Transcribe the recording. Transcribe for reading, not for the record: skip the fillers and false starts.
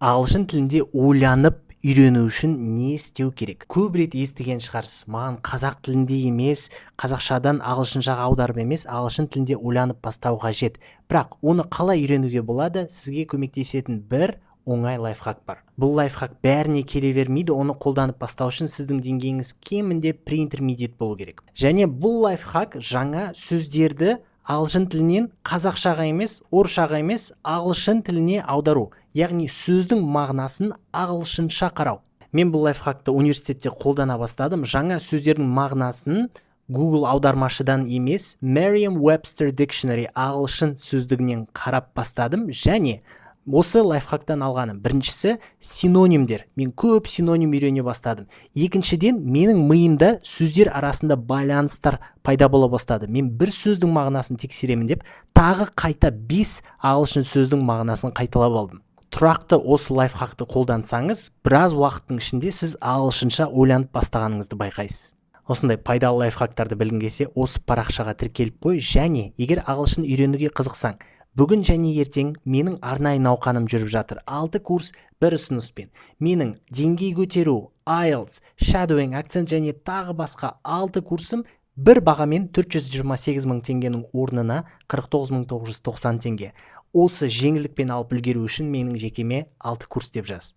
Ағылшын тілінде ойланып үйрену үшін не істеу керек? Көп рет естіген шығарсыз: маған қазақ тілінде емес, қазақшадан ағылшыншаға аударып емес, ағылшын тілінде ойланып бастау қажет. Бірақ оны қалай үйренуге болады? Сізге көмектесетін бір оңай лайфхак бар. Бұл лайфхак бәріне келе бермейді. Оны қолданып бастау үшін сіздің деңгейіңіз кемінде pre-intermediate болу керек. Және бұл лайфхак — жаңа сөздерді ағылшын тілінен қазақшаға емес, орысшаға емес, ағылшын тіліне аудару, яғни сөздің мағынасын ағылшынша қарау. Мен бұл лайфхакты университетте қолдана бастадым. Жаңа сөздердің мағынасын Google аудармашыдан емес, Merriam-Webster Dictionary ағылшын сөздігінен қарап бастадым. Және осы лайфхактан алғаным: біріншісі — синонимдер, мен көп синоним үйрене бастадым. Екіншіден, менің миымда сөздер арасында байланыстар пайда бола бастады. Мен бір сөздің мағынасын тексеремін деп, тағы қайта бес ағылшын сөздің мағынасын қайталап алдым. Тұрақты осы лайфхакты қолдансаңыз, біраз уақыттың ішінде сіз ағылшынша ойланып бастағаныңызды байқайсыз. Осындай пайдалы лайфхактарды білгің келсе, осы парақшаға тіркеліп қой. Және егер ағылшын үйренуге қызықсаң, бүгін және ертең менің арнайы науқаным жүріп жатыр: алты курс бір ұсыныспен. Менің деңгей көтеру, IELTS, shadowing, акцент және тағы басқа алты курсым бір бағамен, 428 мың теңгенің орнына 49 990 теңге. Осы жеңілдікпен алып үлгеру үшін менің жекеме «алты курс» деп жаз.